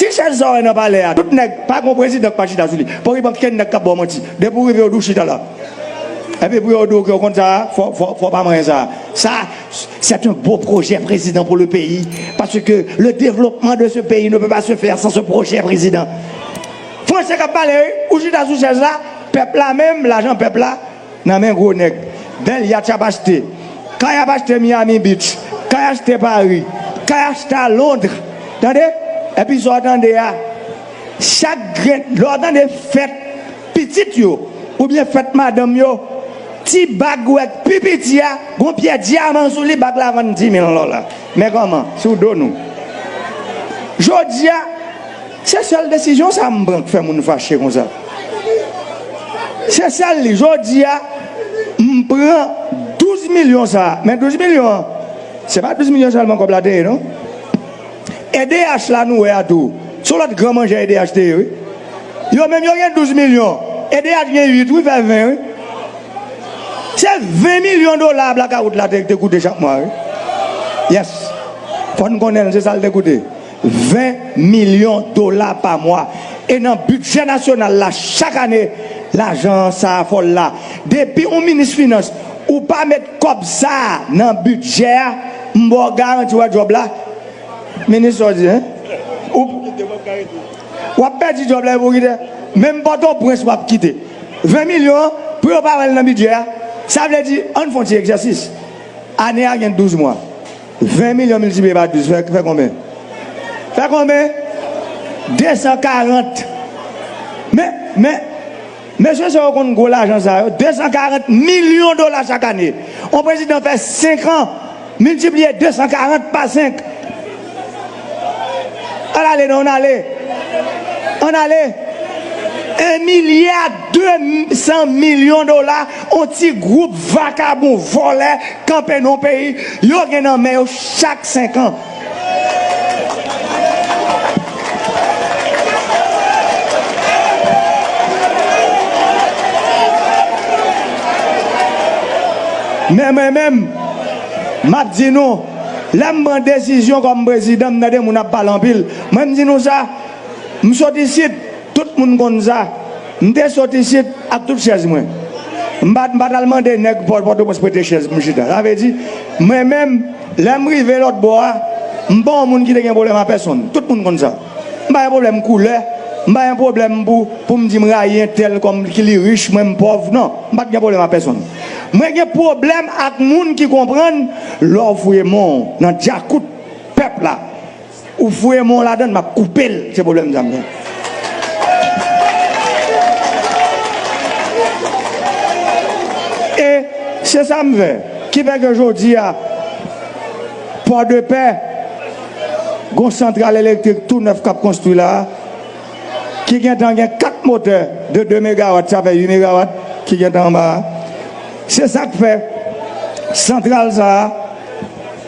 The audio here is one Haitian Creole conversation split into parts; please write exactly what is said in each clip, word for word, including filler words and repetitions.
Chèz sa w wè nan palè a, tout nèg, pa gon prezidan k pa chita sou li. Pòkipè, ankenn nèg k ap ba w manti. Depi w rive, yo di w chita la. Epi pou yo di w ke w konn sa, fò, fò, fò w pa manyen sa. Sa, c'est un beau projet, président, pour le pays. Parce que le développement de ce pays ne peut pas se faire sans ce projet, président. Fransè k ap pale, wi. Ou chita sou chèz la, pèp la menm, lajan pèp la, nan men gwo nèg. Bèl yat y ap achte. Kay ap achte Miami Beach. Kay achte Paris. Kay achte a Londres. Tande? Epi sa w tande a, chak grenn, lè w tande fèt pitit yo, oubyen fèt madanm yo, ti bag ou wè k pi piti a, gon pyè dyaman sou li, bag la vann di mil dola. Men kòman? Sou do nou. Jodi a, se sèl desizyon sa m pran k fè moun fache konsa. Se sèl li. Jodi a, m pran douz milyon sa a. Men douz milyon an, se pa douz milyon sèlman kòb la te ye, non. E D H la nou wè a tou. Se yon lòt gran manjè E D H te ye, wi. Yo menm yo gen douz milyon. E D H gen uit, wi, fè ven, wi. Se ven milyon dola blakawout la te, te koute chak mwa, wi. Yes. Fò n konnen l, se sa l te koute. Ven milyon dola pa mwa. E nan bidjè nasyonal la, chak ane, lajan sa a fò l la. Depi yon minis finans, ou pa met kòb sa a nan bidjè a, m ba w garanti, w wè djòb la. Minis sa w di, en? Ou, w ap pèdi djòb la epi w kite. Menm Pòtoprens w ap kite. Ven milyon an, pou yo pa wè l nan bidjè a, sa vle di, ann fè yon ti egzèsis. Ane a gen douz mwa. Ven milyon miltipliye pa douz, fè, fè konbyen? Fè konbyen? De san karant. Men, men, mesye sa yo konn gwo lajan sa yo, de san karant milyon dola chak ane. On prezidan fè senk an, miltipliye de san karant pa senk. Ann ale non, ann ale. Ann ale. Un milliard deux cents millions dola, on ti gwoup vakabon vòlè kanpe nan yon peyi, yo gen nan men yo chak senk an. Men mwen menm, m ap di nou, lè m pran desizyon kòm prezidan, m tande moun ap pale anpil. Mwen, m di nou sa, m sot isit, tout moun konn sa. M te sot isit ak tout chèz mwen. M pa, m pa t al mande nèg Pò-, Pòtoprens prete chèz pou m chita. Sa vle di, mwen menm, lè m rive lòt bò a, m pa yon moun ki te gen pwoblèm a pèsonn. Tout moun konn sa. M pa gen pwoblèm koulè. M pa gen pwoblèm pou, pou m di m rayi entèl kòm ki li rich, mwen m pòv. Non, m pa t gen pwoblèm a pèsonn. Mwen gen pwoblèm ak moun ki konprann lè w fouye men w nan djakout pèp la. Ou fouye men w ladan l, m ap koupe l. Se pwoblèm sa m gen. E se sa m fè. Ki fè ke jodi a, Pòdepè, gon santral elektrik tou nèf k ap konstwi la a, ki gentan gen kat motè de de megawat, sa fè uit megawat ki gentan anba a. Se sa k fè santral sa a,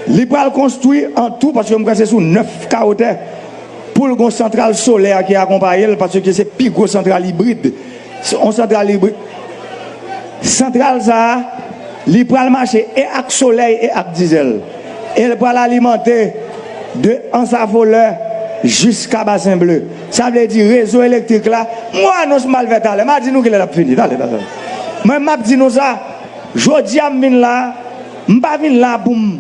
li pral konstwi an tou, paske m kwè se sou nèf ka wotè, pou l gon santral solè ki akonpaye l, paske se pi gwo santral ibrid. Se yon santral ibrid. Santral sa a, li pral mache e ak solèy e ak dizèl. E l pral alimante de Anse Affoleur jiska Bassin Bleu. Sa vle di rezo elektrik la, m gon anons m al fè talè. M a di nou kilè l ap fini. Talè, talè. Mwen, m ap di nou sa. Jodi a, m vin la. M pa vin la pou m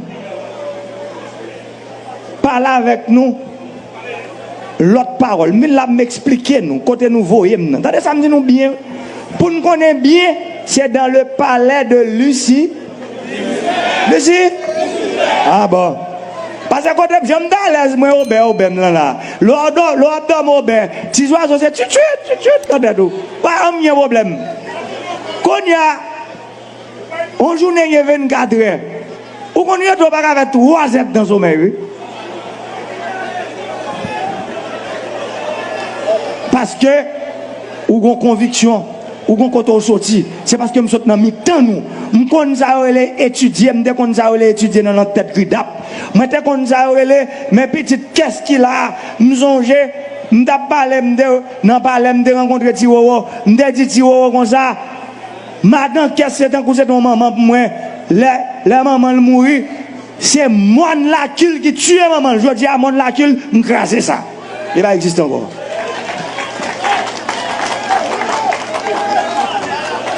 pale avèk nou lòt pawòl. M vin la pou m eksplike nou kote nou voye m nan. Tande sa m di nou byen. Pou n konnen byen, se dans le palais de Lucie. Lucie? Ah bon. Paske kote m, jan m t alèz, mwen, obè, obè m lan la. Lè w dò-, lè w ap dòmi obè, ti zwazo se tchitchit, tchitchit nan tèt ou. Pa janm gen pwoblèm. Kounye a, yon jounen gen vennkatrè. Ou konn rete w pa ka fè twazè tan somèy, wi. Paske ou gon konviksyon, ou gon kote w soti. Se paske m sot nan mitan nou. M konn sa yo rele etidye, m te konn sa yo rele etidye nan, nan tèt Gridap. Mwen te konn sa yo rele, men pitit kès ki la a. M sonje, m t ap pale, m te nan palè, m te rankontre Ti Wowo. M te di Ti Wowo konsa, madan kès se tankou se te yon manman pou mwen. Lè, lè manman l mouri, se mòn Lakil ki tiye manman l. Jodi a, mòn Lakil, m kraze sa. Li pa egziste ankò.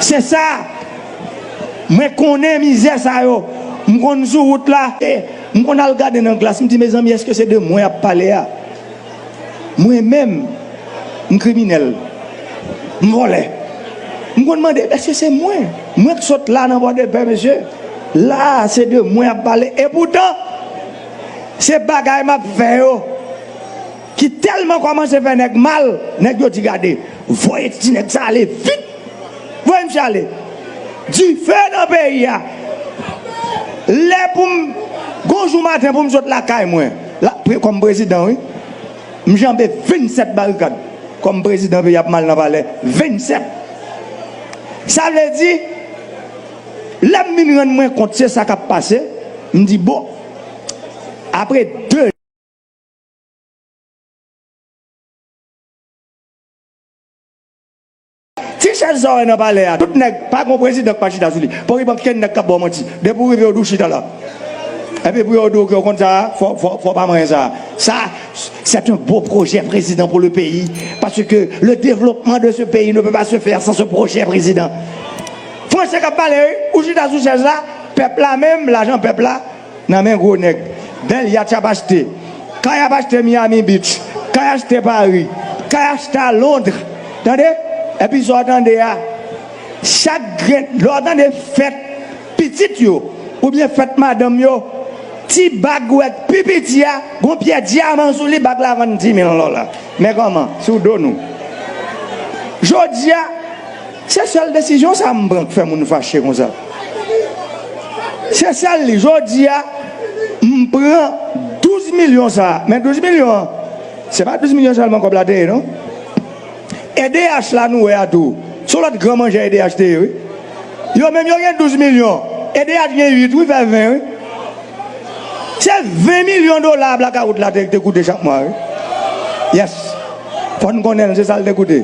Se sa. Mwen konnen mizè sa yo. M konn sou wout la. E m konn al gade nan glas, m di, mezanmi, èske se de mwen y ap pale a? Mwen menm, m kriminèl. M vòlè. M konn mande, èske se mwen? Mwen k sot la nan Pòdepè, mesye. La, se de mwen y ap pale. Epoutan, se bagay m ap fè yo ki tèlman kòmanse fè nèg mal, nèg yo di, gade, voye ti nèg sa ale vit. Voye misye ale. Dife nan peyi a. Lè pou m, gon jou maten pou m sot lakay mwen, la, pre-, kòm prezidan, wi, m janbe vennsèt barikad. Kòm prezidan peyi ap mal nan palè, vennsèt. Sa vle di, lè m vin rann mwen kont se sa k ap pase, m di, bon, apre de Ti chèz sa w wè nan palè a, tout nèg, pa gon prezidan k pa chita sou li. Pòkipan kenn nèg k ap ba w manti. Depi w rive, yo di w chita la. Epi pou yo di w ke w konn sa a, fò, fò, fò w pa manyen sa a. Sa, c'est un beau projet, président, pour le pays. Parce que le développement de ce pays ne peut pas se faire sans ce projet, président. Franse k ap pale, wi. Ou chita sou chèz la, pèp la menm, lajan pèp la, nan men gwo nèg. Bèl yat y ap achte. Kay y ap achte Miami Beach. Kay achte Paris. Kay achte a Londres. Tande? Epi sa w tande a, chak grenn, lè w tande fèt pitit yo, oubyen fèt madanm yo, ti bag ou wè k pi piti a, gon pyè dyaman sou li, bag la vann di mil dola. Men kòman? Sou do nou. Jodi a, se sèl desizyon sa a m pran k fè moun fache konsa. Se sèl li. Jodi a, m pran douz milyon sa a. Men douz milyon an, se pa douz milyon sèlman kòb la te ye, non. E D H la nou wè a tou. Se yon lòt gran manjè E D H te ye, wi. Yo menm yo gen douz milyon. E D H gen uit, wi, fè ven, wi. Se ven milyon dola blakawout la te, te koute chak mwa, wi. Yes. Fò n konnen l, se sa l te koute.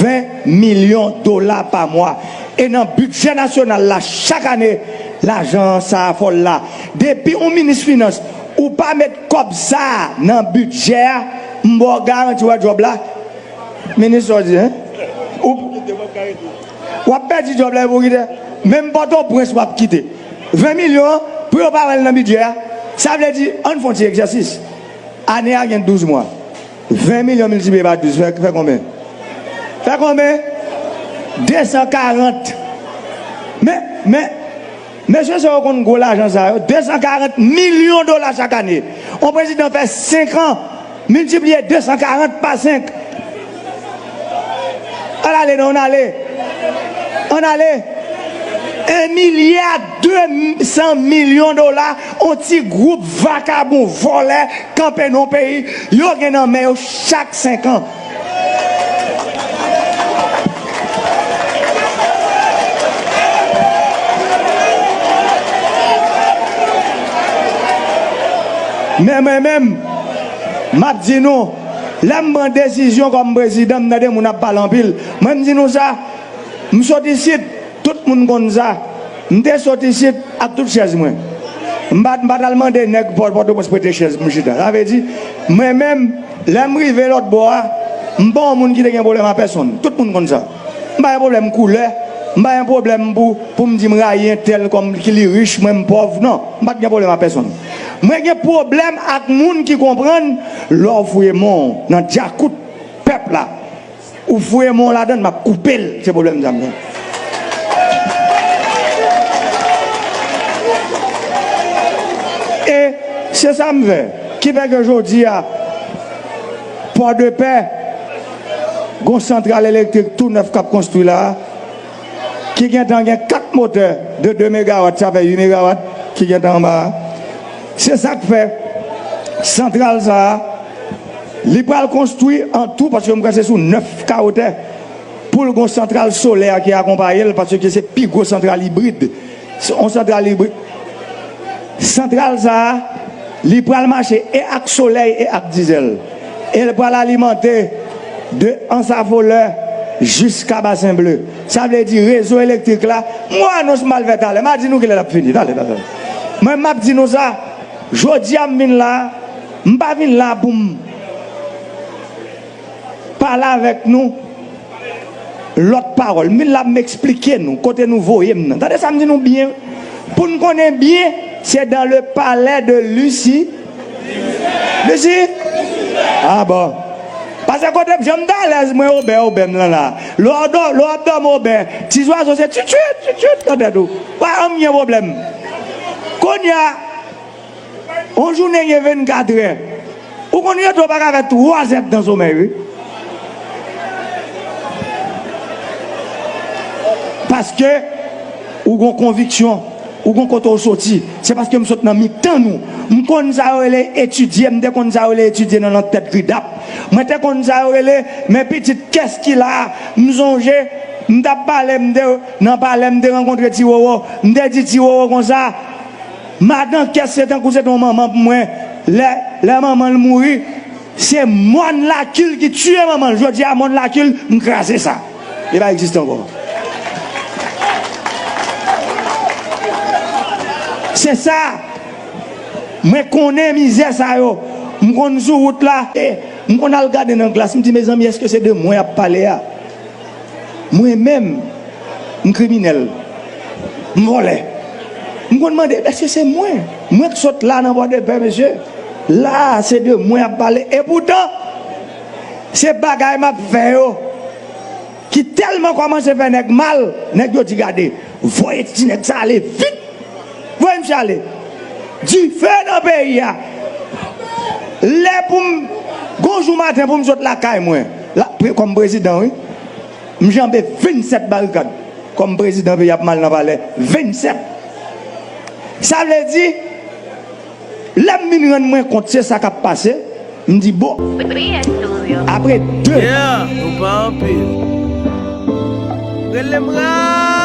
Ven milyon dola pa mwa. E nan bidjè nasyonal la, chak ane, lajan sa a fò l la. Depi yon minis finans, ou pa met kòb sa a nan bidjè a, m ba w garanti w wè djòb la. Minis, sa w di, en? Ou, w ap pèdi djòb la epi w kite. Menm Pòtoprens w ap kite. Ven milyon an, pou yo pa wè l nan bidjè a. Sa vle di, ann fè yon ti egzèsis. Ane a gen douz mwa. Ven milyon miltipliye pa douz, fè, fè konbyen? Fè konbyen? De san karant. Men, men, mesye sa yo konn gwo lajan sa yo. De san karant milyon dola chak ane. Yon prezidan fè senk an, miltipliye de san karant pa senk. Ann ale, non, ann ale. Ann ale. En milya de san milyon dola, yon ti gwoup vakabon, vòlè, kanpe nan yon peyi, yo gen nan men yo chak senk an. Men mwen menm, m ap di nou, lè m pran desizyon kòm prezidan, m tande moun ap pale anpil. Mwen, m di nou sa, m sot isit, tout moun konn sa. M te sot isit ak tout chèz mwen. M pa, m pa t al mande nèg Pò-, Pòtoprens prete chèz pou m chita. Sa vle di, mwen menm, lè m rive lòt bò a, m pa yon moun ki te gen pwoblèm a pèsonn. Tout moun konn sa. M pa gen pwoblèm koulè. M pa gen pwoblèm pou, pou m di m rayi entèl kòm ki li rich, mwen m pòv. Non, m pa t gen pwoblèm a pèsonn. Mwen gen pwoblèm ak moun ki konprann lè w fouye men w nan djakout pèp la. Ou fouye men w ladan l, m ap koupe l. Se pwoblèm sa m gen. E se sa m fè. Ki fè ke jodi a, Pòdepè, gon santral elektrik tou nèf k ap konstwi la a, ki gentan gen kat motè de de megawat, sa fè uit megawat ki gentan anba a. Se sa k fè santral sa a, li pral konstwi an tou, paske m kwè se sou nèf ka wotè, pou l gon santral solè ki akonpaye l, paske se pi gwo santral ibrid. Se yon santral ibrid. Santral sa a, li pral mache e ak solèy e ak dizèl. E l pral alimante de Anse Affoleur jiska Bassin Bleu. Sa vle di rezo elektrik la, m wè anons m al fè talè, m a di nou kilè l ap fini, talè, talè. Mwen, m ap di nou sa, jodi a m vin la, m pa vin la pou m pale avèk nou lòt pawòl. M vin la, m eksplike nou kote nou voye m nan. Tande sa m di nou byen. Pou n konnen byen, se dans le palais de Lucie. Lucie? Ah bon. Paske kote m, jan m t alèz, mwen, obè, obè m lan la. Lè w dò-, lè w ap dòmi obè, ti zwazo se tchitchit, tchitchit nan tèt ou. Pa anyen pwoblèm. Kounye a, yon jounen gen vennkatrè. Ou konn rete w pa ka fè twazè tan somèy, wi. Paske ou gon konviksyon, ou gon kote w soti. Se paske m sot nan mitan nou. M konn sa yo rele etidye, m te konn sa yo rele etidye nan, nan tèt kridap. Mwen te konn sa yo rele, men pitit, kès ki la? M sonje, m t ap pale, m te nan palè, m te rankontre Ti Wowo. M te di Ti Wowo konsa, madan kès se tankou se te yon manman pou mwen. Lè, lè manman l mouri, se mòn lakil ki tiye manman l. Jodi a, mòn lakil, m kraze sa. Li pa egziste ankò. Se sa. Mwen konnen mizè sa yo. M konn sou wout la. E, m konn al gade nan glas. M di, mezanmi, èske se de mwen y ap pale a? Mwen menm, m kriminèl. M vòlè. M konn mande, èske se mwen? Mwen k sot la nan Pòdepè, mesye. La, se de mwen y ap pale. Epoutan, se bagay m ap fè yo ki tèlman kòmanse fè nèg mal, nèg yo di, gade, voye ti nèg sa ale vit. Voye misye ale. Dife nan peyi a. Lè pou m, gon jou maten pou m sot lakay mwen, la, pre-, kòm prezidan, wi. M janbe vennsèt barikad. Kòm prezidan, peyi ap mal nan palè. Vennsèt. Sa vle di, lè m vin rann mwen kont, se sa k ap pase. M di, bon, apre de. Yeah, nou pa anpil. Rele m ra.